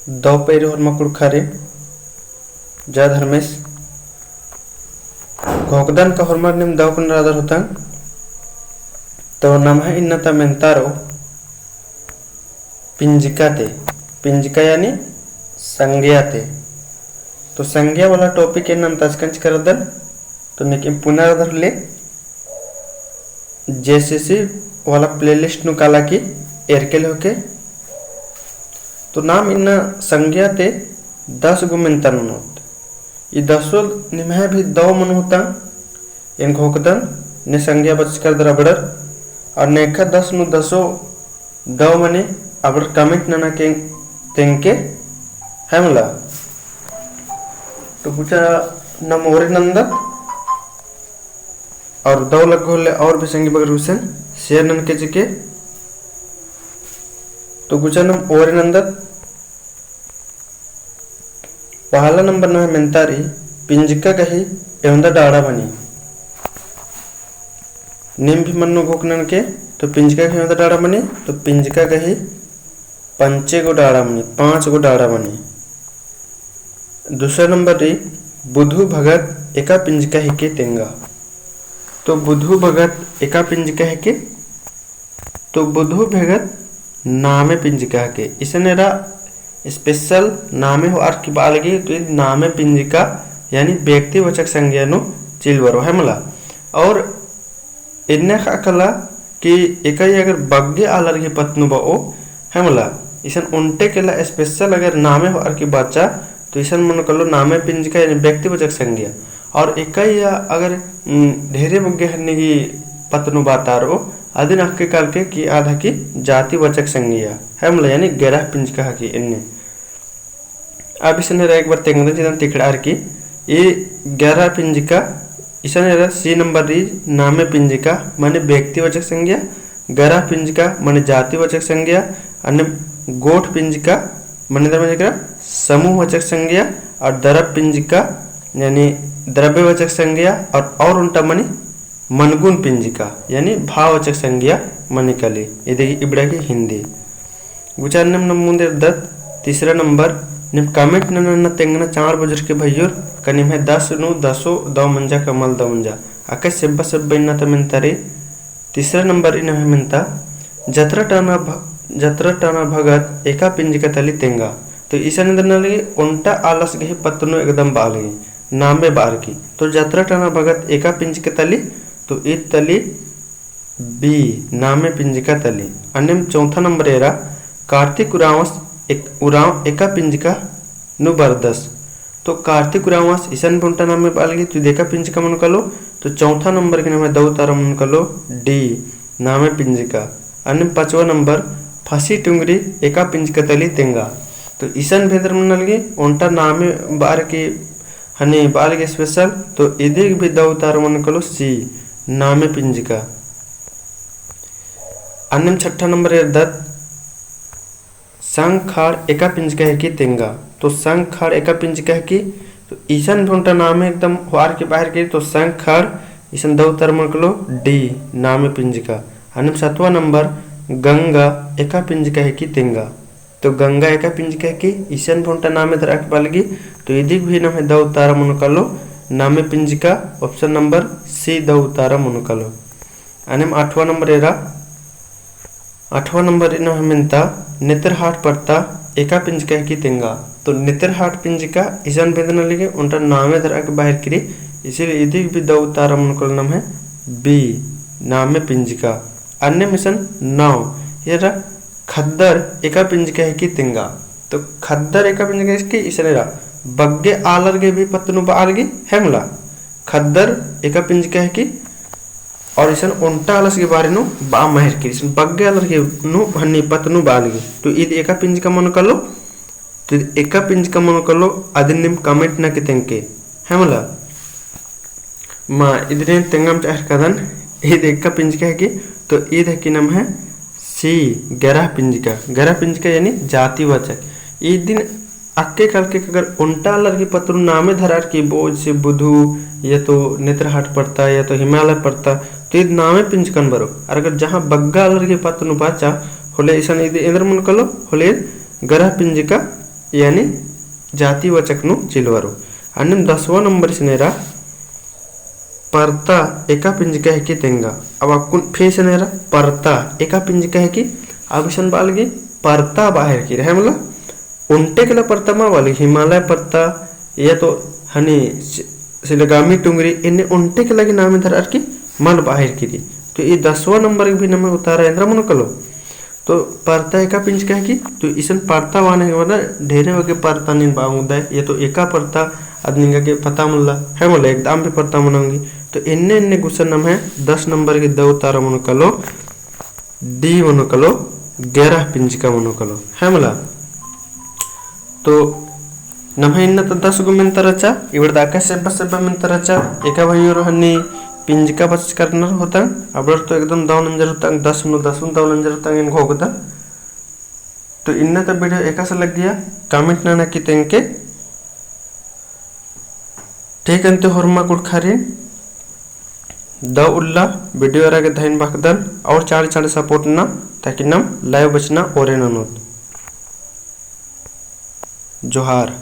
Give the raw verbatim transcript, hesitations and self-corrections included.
दौ पैरी होरमा कुँड़ुख़ारिन, जय धर्मेस। घोखदन का होरमर नीम दौ कुन रअदर होतंग। तो नम्है इन्ना ता मेन्तारो पिंजका ती, पिंजका यानी संज्ञा ती। तो संज्ञा वाला topic एन्ने तसकंच करदन। तो नेकिम पुना रअदर होले JCC वाला playlist नू काला की एरके ले होके। तो नाम इन्ना संज्ञा ती दस गो मेन्ता ननोत। ई दसो निम्है भी दौ मनो होता, एन घोखदन ने संज्ञा बचचकर दरा अबड़र, और नेखा दस नू दसो दौ मनी अबड़र comment नना के तेंगके है मला। तो गुचा नम ओरे नन्दत, और दौ लग्गो होले और भी संगी बगर गुसन share ननके चिके। तो गुचा नम ओरे नन्दत। पहला नंबर नम्है मेन्ता रई, पिंजका गही एवंदा डाड़ा मनी। नीम भी मन्नो घोख ननके, तो पिंजका गही एवंदा डाड़ा मनी, तो पिंजका गही पंचे गो डाड़ा मनी, पाँच गो डाड़ा मनी। दूसरा नंबर रई, बुधु भगत एका पिंजका हिके तेंगा। तो बुधु भगत एका पिंजका हिके, तो बुधु भगत नामे पिंजका हिके। इसन एरा special नामे होअर की बआ लगी, तो ईद नामे पिंजका यानी व्यक्तिवाचक संज्ञा नू चिल बरओ है मला। और एन्ने ख़क्खला कि एकई अगर बग्गे आलर गही पत्त नू बओ है मला, इसन ओन्टे केला special अगर नामे होअर की बाचा, तो इसन मनो कालो नामे पिंजका यानी व्यक्तिवाचक संज्ञा। और एकई अगर, उम, ढेरे बग्गे हन्नी गही पत्त नू बातारओ, अदिन अक्के कालके कि आद हकी जातिवाचक संज्ञा है मला, यानी गैरह पिंजका हकी एन्ने। अब इसन एरा एक बार तेंगदन चिदन तिखड़ार की, ई गैरह पिंजका, इसन एरा C नंबर रई, नामे पिंजका मने व्यक्तिवाचक संज्ञा, गैरह पिंजका मने जातिवाचक संज्ञा, अन्ने गोठ पिंजका मने दर मने एकरा समूहवाचक संज्ञा, और दरब पिंजका यानी द्रव्यवाचक संज्ञा, और, और ओन्टा मनी मनगुन पिंजका यानी भाववाचक संज्ञा मनी काली। इदी इबड़ा की हिन्दी। गुचा अन्नेम नम मुन्द एरदत तीसरा नंबर, नीम comment नना तेंगना चाड़ बजर के भइयोर, का निम्है दस नू दसो दौ मंजा का मल दौ मंजा। अक्के सेब्बा सेब्बा इन्ना ता मेन्ता रई। तीसरा नंबर इन्ना है मेन्ता, जतरा टाना भ-, जतरा टाना भगत एका पिंजका तली तेंगा। तो इसन एन्देर नना लगी, ओन्टा आलस गही पत्त नू एकदम बआ लगी, नामे बअर की। तो जतरा टाना भगत एका पिंजका तली, तो ईद तली B, नामे पिंजका तली। अन्नेम चौथा नंबर एरा, कार्तिक उराँवस एक, उराँव एका पिंजका नू बरदस। तो कार्तिक उराँवस इसन भी ओन्टा नामे बआ लगी, तो ईद एका पिंजका मनो कालो, तो चौथा नंबर गही नम्है दौ उतारा मनो कालो D, नामे पिंजका। अन्नेम पचवा नंबर, फसी टुंगरी एका पिंजका तली तेंगा। तो इसन भी एन्देर मना लगी, ओन्टा नामे बअर की हनी बआ लगी special, तो इदी गही भी दौ उतारा मनो कालो C, नामे पिंजका। अन्नेम छठा नंबर एरदत, संग खाड़ एका पिंजका हिकी तेंगा। तो संग खाड़ एका पिंजका हिकी, तो इसन भी ओन्टा नामे एकदम होअर की बअर की, तो संग खाड़ इसन दौ उतारा मनो कालो D, नामे पिंजका। अन्नेम सतवा नंबर, गंगा एका पिंजका हिकी तेंगा। तो गंगा एका पिंजका हिकी, इसन भी ओन्टा नामे धरआ की बआ लगी, तो इदी गही भी नम्है दौ उतारा मनो कालो, नामे पिंजका, option number C दौ उतारा मनो कालो। अन्नेम आठवा नंबर एरा, आठवा नंबर इन्ना है मेन्ता, नेतरहाट परता एका पिंजका हिकी तेंगा। तो नेतरहाट पिंजका इसन भी एन्देर नना लगी, ओन्टा नामे धरआ की बअर की रई, इसीलिए इदी गही भी दौ उतारा मनो कालो नम्है B, नामे पिंजका। अन्नेम इसन नौ एरा, खद्दर एका पिंजका हिकी तेंगा। तो खद्दर एका पिंजका हिकी इसन एरा, बग्गे आलर गही भी पत्त नू बआ लगी है मला। खद्दर एका पिंजका हिकी, और इसन ओन्टा आलस गही बारे नू बआ मल हेरकी, इसन बग्गे आलर गही नू हन्नी पत्त नू बआ लगी। तो ईद एका पिंजका मनो कालो, तो ईद एका पिंजका मनो कालो, अदिन नीम comment नना की तेंगके है मला। मा इदिन तेंगम चाहर कादन, ईद एका पिंजका हिकी, तो ईद हिकी नम्है C, गैरह पिंजका। गैरह पिंजका यानी जातिवाचक। इदिन अक्के कालके अगर ओन्टा आलर गही पत्त नू नामे धरअर की बओ, जैसे बुधु, या तो नेतरहाट परता, या तो हिमालय परता, तो ईद नामे पिंजकन बरओ। और अगर जहाँ बग्गे आलर गही पत्त नू बाचा, होले इसन ईद एन्देर मनो कालो, होले गैरह पिंजका यानी जातिवाचक नू चिलवा रओ। अन्नेम दसवाँ नंबर इसन एरा परता एका पिंजका हिकी तेंगा। अब अक्कुन फिर इसन एरा परता एका पिंजका हिकी, अब इसन बआ लगी परता बआ हेलरकी रई, है मला? ओन्टे केला परता मल बआ लगी, हिमालय परता या तो हनी सि-, सिलगामी टुंगरी, एन्ने ओन्टे केला गही नामे धरअर की मल बआ हेलरकी रई। तो ई दसवाँ नंबर गही भी नम्है उतारा एन्दरा मनो कालो। तो परता एका पिंजका हिकी, तो इसन परता बअना हिकी मतलब ढेरे बग्गे परता नीन बआ ओंगदय, या तो एका परता अद निंगा गे पता मल्ला, है मला, एकदम भी परता मना ओंगी। तो एन्ने एन्ने गुसन नम्है दस नंबर गही दव उतारा मनो कालो, D मनो कालो, गेरह पिंजका मनो कालो, है मला। तो नम्है इन्ना ता दस गो मेन्ता रहचा, इबड़ा ता एकासे एब्बा से एब्बा मेन्ता रहचा। एका भइयोर हनी पिंजका बचका रअनर होतंग, अबड़र तो एकदम दव नंजर होतंग, दस नू दस नू दव नंजर होतंग एन घोखदन। तो इन्ना ता video एकासे लग्गिया, comment नना की तेंगके। ठीक अन्ते होरमा कुँड़ुख़ारिन, दव उल्ला video एरा गे धइन बअदन और चाँड़े चाँड़े support नना, ताकि नाम live बचना ओरे ननोत। जोहार।